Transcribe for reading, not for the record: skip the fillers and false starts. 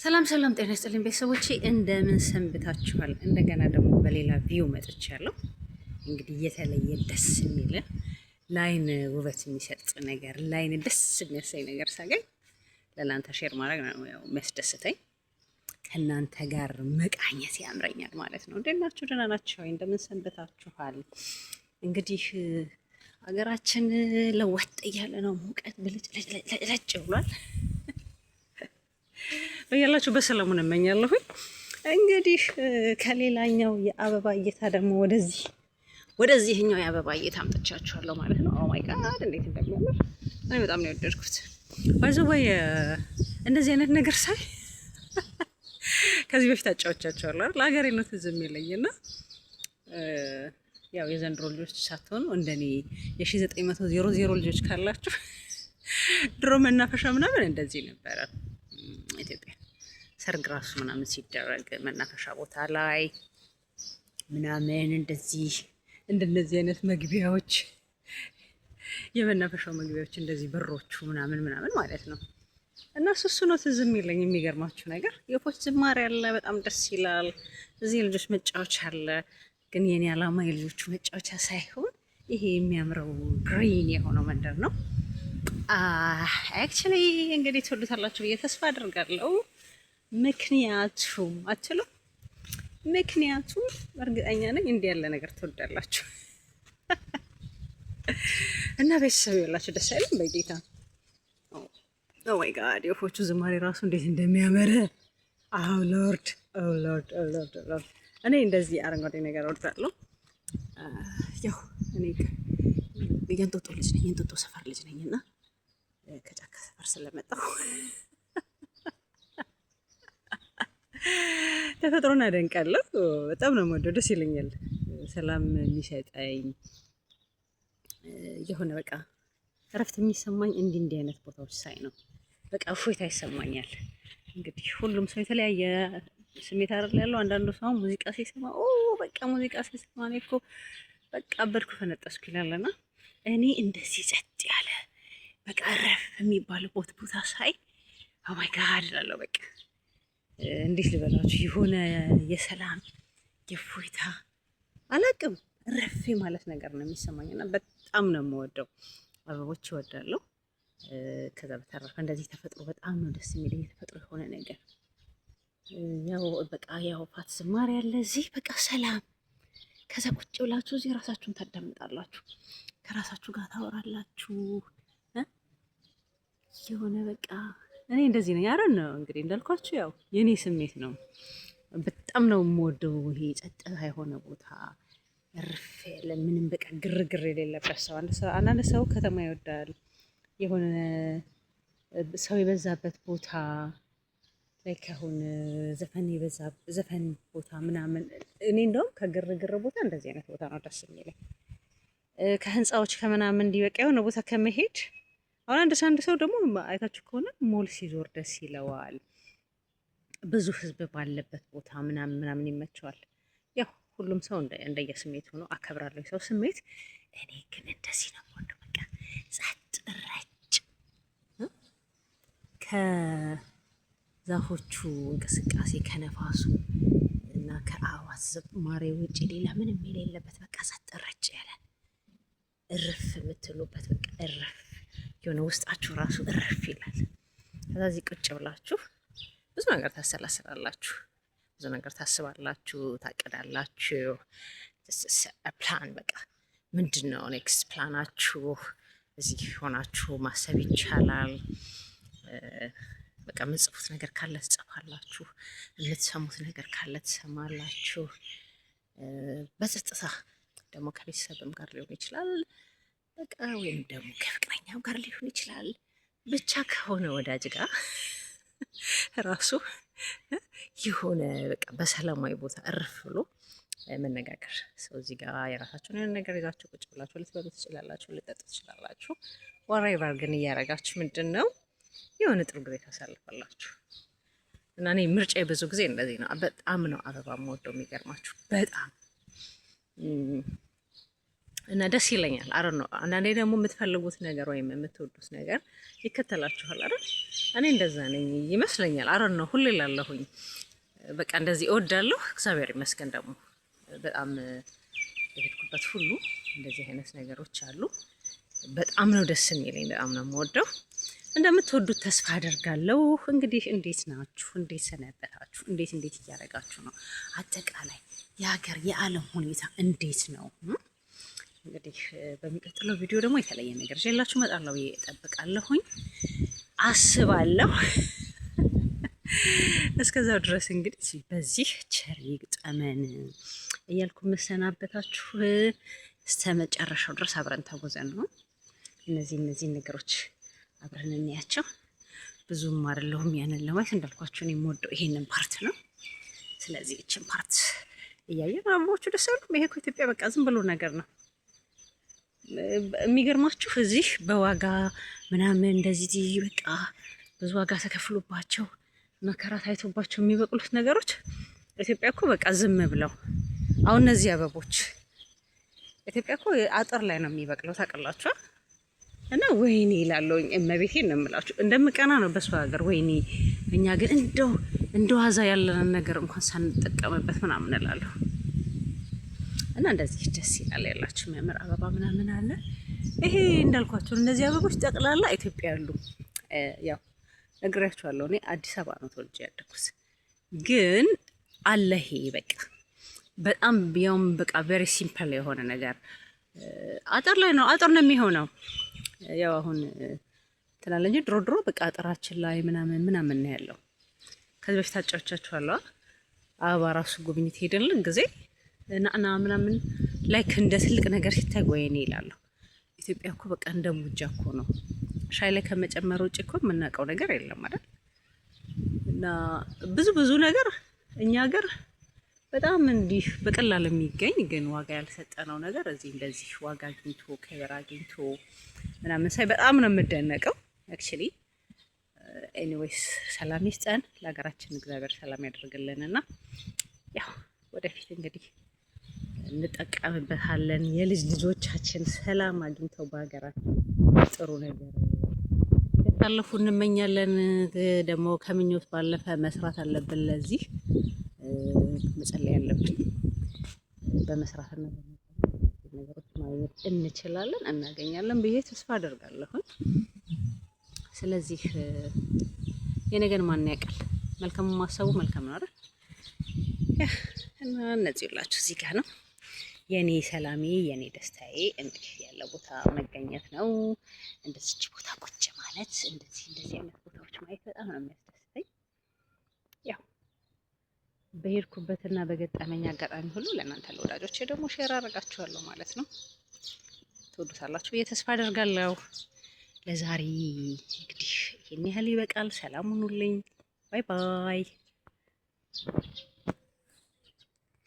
ሰላም ሰላም፣ ጤና ይስጥልኝ ቤተሰቦቼ፣ እንደምን ሰንብታችኋል? እንደገና ደግሞ በሌላ view መጥቻለሁ። እንግዲህ የተለየ ደስ የሚል፣ ላይን ውበት የሚሰጥ ነገር፣ ላይን ደስ የሚያሰኝ ነገር ሳገኝ ለእናንተ share ማድረግ ነው ያው የሚያስደስተኝ። ከእናንተ ጋር መቃኘት ያምረኛል ማለት ነው። እንዴት ናችሁ? ደህና ናችሁ ወይ? እንደምን ሰንብታችኋል? እንግዲህ ሀገራችን ለወጥ እያለ ነው። ሙቀት ብልጭ ልጭ ብሏል። በያላችሁ በሰላሙን እመኛለሁኝ። እንግዲህ ከሌላኛው የአበባ እይታ ደግሞ ወደዚህኛው የአበባ እይታ አምጥቻችኋለሁ ማለት ነው። Oh my God፣ እንዴት እንደሚያምር! እኔ በጣም ነው የወደድኩት። By the way፣ እንደዚህ አይነት ነገር ሳይ ከዚህ በፊት አጫዎቻቸዋለሁ አይደል? ለሀገሬ ነው ትዝ የሚለኝ። እና ያው የዘንድሮ ልጆች ሳትሆኑ እንደኔ የ1900 ልጆች ካላችሁ ድሮ መናፈሻ ምናምን እንደዚህ ነበረ ኢትዮጵያ። ሰርግ ራሱ ምናምን ሲደረግ መናፈሻ ቦታ ላይ ምናምን እንደዚህ እንደነዚህ አይነት መግቢያዎች፣ የመናፈሻው መግቢያዎች እንደዚህ በሮቹ ምናምን ምናምን ማለት ነው። እና እሱ ነው ትዝ የሚለኝ። የሚገርማችሁ ነገር የወፎች ዝማሬ አለ፣ በጣም ደስ ይላል። እዚህ የልጆች መጫወቻ አለ። ግን የኔ ዓላማ የልጆቹ መጫወቻ ሳይሆን ይሄ የሚያምረው green የሆነው መንደር ነው። Actually እንግዲህ ትወዱታላችሁ ብዬ ተስፋ አድርጋለሁ። ምክንያቱም አትሉ፣ ምክንያቱም እርግጠኛ ነኝ እንዲህ ያለ ነገር ትወዳላችሁ። እና ቤተሰብ ያላችሁ ደስ አይልም? በጌታ፣ oh my God፣ የወፎቹ ዝማሬ ራሱ እንዴት እንደሚያምር! Oh Lord, oh Lord, oh Lord, Lord። እኔ እንደዚህ አረንጓዴ ነገር እወዳለሁ። ያው እኔ የእንጦጦ ልጅ ነኝ፣ የእንጦጦ ሰፈር ልጅ ነኝ እና ከጫካ ሰፈር ስለመጣሁ ተፈጥሮን አደንቃለሁ። በጣም ነው የምወደው፣ ደስ ይለኛል። ሰላም የሚሰጠኝ፣ የሆነ በቃ እረፍት የሚሰማኝ እንዲህ እንዲህ አይነት ቦታዎች ሳይ ነው። በቃ እፎይታ ይሰማኛል። እንግዲህ ሁሉም ሰው የተለያየ ስሜት አይደል ያለው። አንዳንዱ ሰው ሙዚቃ ሲሰማ፣ ኦ በቃ ሙዚቃ ሲሰማ እኔ እኮ በቃ አበድኩ ፈነጠስኩ ይላልና እኔ እንደዚህ ጸጥ ያለ፣ በቃ እረፍ የሚባልበት ቦታ ሳይ oh my God እላለሁ። በቃ እንዴት ልበላችሁ፣ የሆነ የሰላም፣ የእፎይታ፣ አላቅም፣ እረፍ ማለት ነገር ነው የሚሰማኝ እና በጣም ነው የምወደው። አበቦች እወዳለሁ። ከዛ በተረፈ እንደዚህ ተፈጥሮ በጣም ነው ደስ የሚለኝ፣ የተፈጥሮ የሆነ ነገር። ያው በቃ የአዕዋፋት ዝማሬ ያለ እዚህ፣ በቃ ሰላም። ከዛ ቁጭ ብላችሁ እዚህ ራሳችሁን ታዳምጣላችሁ፣ ከራሳችሁ ጋር ታወራላችሁ። የሆነ በቃ እኔ እንደዚህ ነኝ። አረ ነው እንግዲህ እንዳልኳችሁ ያው የእኔ ስሜት ነው። በጣም ነው የምወደው ይሄ ጸጥታ የሆነ ቦታ፣ እርፍ ያለ፣ ምንም በቃ ግርግር የሌለበት። ሰው አንዳንድ ሰው ከተማ ይወዳል፣ የሆነ ሰው የበዛበት ቦታ like አሁን ዘፈን የበዛ ዘፈን ቦታ ምናምን። እኔ እንደውም ከግርግር ቦታ እንደዚህ አይነት ቦታ ነው ደስ የሚለኝ። ከህንፃዎች ከምናምን እንዲህ በቃ የሆነ ቦታ ከመሄድ። አሁን አንድ ሰው ደግሞ አይታችሁ ከሆነ ሞል ሲዞር ደስ ይለዋል። ብዙ ህዝብ ባለበት ቦታ ምናምን ምናምን ይመቸዋል። ያው ሁሉም ሰው እንደየስሜቱ ሆኖ አከብራለሁ የሰው ስሜት። እኔ ግን እንደዚህ ነው የምወደው። በቃ ጸጥ ረጭ፣ ከዛፎቹ እንቅስቃሴ፣ ከነፋሱ እና ከአዕዋፋት ዝማሬ ውጭ ሌላ ምንም የሌለበት፣ በቃ ጸጥ ረጭ ያለ፣ እርፍ የምትሉበት፣ በቃ እርፍ የሆነ ውስጣችሁ ራሱ እርፍ ይላል። ከዛ እዚህ ቁጭ ብላችሁ ብዙ ነገር ታሰላስላላችሁ፣ ብዙ ነገር ታስባላችሁ፣ ታቅዳላችሁ። ፕላን በቃ ምንድን ነው next plan ኣችሁ? እዚህ ሆናችሁ ማሰብ ይቻላል። በቃ የምትጽፉት ነገር ካለ ትጽፋላችሁ፣ የምትሰሙት ነገር ካለ ትሰማላችሁ። በጸጥታ ደግሞ ከቤተሰብም ጋር ሊሆን ይችላል፣ በቃ ወይም ደግሞ ከፍቅረኛም ጋር ሊሆን ይችላል። ብቻ ከሆነ ወዳጅ ጋር ራሱ የሆነ በቃ በሰላማዊ ቦታ እርፍ ብሎ መነጋገር። ሰው እዚህ ጋር የራሳችሁን የሆነ ነገር ይዛችሁ ቁጭ ብላችሁ ልትበሉ ትችላላችሁ፣ ልትጠጡ ትችላላችሁ። Whatever ግን እያረጋችሁ ምንድን ነው የሆነ ጥሩ ጊዜ ታሳልፋላችሁ። እና እኔ ምርጫዬ ብዙ ጊዜ እንደዚህ ነው። በጣም ነው አበባ የምወደው፣ የሚገርማችሁ፣ በጣም እና ደስ ይለኛል። አረ ነው አንዳንዴ ደግሞ የምትፈልጉት ነገር ወይም የምትወዱት ነገር ይከተላችኋል አይደል? እኔ እንደዛ ነኝ ይመስለኛል። አረን ነው ሁሌ ላለሁኝ በቃ እንደዚህ እወዳለሁ። እግዚአብሔር ይመስገን ደግሞ በጣም በሄድኩበት ሁሉ እንደዚህ አይነት ነገሮች አሉ። በጣም ነው ደስ የሚለኝ፣ በጣም ነው የምወደው። እንደምትወዱት ተስፋ አደርጋለሁ። እንግዲህ እንዴት ናችሁ? እንዴት ሰነበታችሁ? እንዴት እንዴት እያደረጋችሁ ነው? አጠቃላይ የሀገር የዓለም ሁኔታ እንዴት ነው? እንግዲህ በሚቀጥለው ቪዲዮ ደግሞ የተለየ ነገር ይዤላችሁ እመጣለሁ ብዬ እጠብቃለሁኝ፣ አስባለሁ። እስከዛው ድረስ እንግዲህ በዚህ ቸር ይግጠመን እያልኩ መሰናበታችሁ። እስከ መጨረሻው ድረስ አብረን ተጉዘን ነው እነዚህ ነገሮች አብረን እንያቸው። ብዙም አይደለሁም ያንን ለማየት፣ እንዳልኳችሁ እኔ የምወደው ይሄንን part ነው። ስለዚህ ይችን part እያየን አበቦቹ ደስ አይሉም? ይሄ እኮ ኢትዮጵያ በቃ ዝም ብሎ ነገር ነው። የሚገርማችሁ እዚህ በዋጋ ምናምን እንደዚህ በቃ ብዙ ዋጋ ተከፍሎባቸው መከራ ታይቶባቸው የሚበቅሉት ነገሮች ኢትዮጵያ እኮ በቃ ዝም ብለው፣ አሁን እነዚህ አበቦች ኢትዮጵያ እኮ አጥር ላይ ነው የሚበቅለው፣ ታውቃላችሁ። እና ወይኔ ይላለሁኝ፣ እመቤቴን ነው የምላችሁ፣ እንደምቀና ነው በሰው ሀገር። ወይኔ እኛ ግን እንደው እንደ ዋዛ ያለንን ነገር እንኳን ሳንጠቀምበት ምናምን እላለሁ። እና እንደዚህ ደስ ይላል ያላችሁ የሚያምር አበባ ምናምን አለ። ይሄ እንዳልኳቸው እነዚህ አበቦች ጠቅላላ ኢትዮጵያ ያሉ፣ ያው ነግሬያችኋለሁ። እኔ አዲስ አበባ ነው ተወልጄ ያደኩት፣ ግን አለ ይሄ በቃ በጣም ያውም በቃ very simple የሆነ ነገር አጥር ላይ ነው፣ አጥር ነው የሚሆነው። ያው አሁን ትላለ እንጂ ድሮ ድሮ በቃ አጥራችን ላይ ምናምን ምናምን ነው ያለው። ከዚህ በፊት አጫውቻችኋለሁ። አበባ ራሱ ጉብኝት ሄደልን ጊዜ ናና ምናምን like እንደ ትልቅ ነገር ሲታይ ወይኔ ይላለሁ። ኢትዮጵያ እኮ በቃ እንደ ሙጃ እኮ ነው። ሻይ ላይ ከመጨመር ውጭ እኮ የምናውቀው ነገር የለም አይደል? እና ብዙ ብዙ ነገር እኛ ሀገር በጣም እንዲህ በቀላል የሚገኝ ግን ዋጋ ያልሰጠነው ነገር እዚህ እንደዚህ ዋጋ አግኝቶ ክብር አግኝቶ ምናምን ሳይ በጣም ነው የምደነቀው። Actually anyways ሰላም ይስጠን፣ ለሀገራችን እግዚአብሔር ሰላም ያደርግልን እና ያው ወደፊት እንግዲህ እንጠቀምበታለን። የልጅ ልጆቻችን ሰላም አግኝተው በሀገራችን ጥሩ ነገር ያሳልፉ እንመኛለን። ደግሞ ከምኞት ባለፈ መስራት አለብን። ለዚህ መጸለይ ያለብን በመስራትና ነገሮች ማግኘት እንችላለን፣ እናገኛለን ብዬ ተስፋ አደርጋለሁኝ። ስለዚህ የነገን ማን ያውቃል? መልካም ማሰቡ መልካም ነው አይደል? እና እነዚህ ሁላችሁ እዚህ ጋር ነው የኔ ሰላሜ የኔ ደስታዬ እንዲህ ያለ ቦታ መገኘት ነው። እንደዚች ቦታ ቁጭ ማለት፣ እንደዚህ እንደዚህ አይነት ቦታዎች ማየት በጣም ነው የሚያስደስተኝ። ያው በሄድኩበትና በገጠመኝ አጋጣሚ ሁሉ ለእናንተ ለወዳጆቼ ደግሞ share አደርጋችኋለሁ ማለት ነው። ትወዱታላችሁ ብዬ ተስፋ አደርጋለሁ። ለዛሬ እንግዲህ ይሄን ያህል ይበቃል። ሰላም ሁኑልኝ። Bye bye።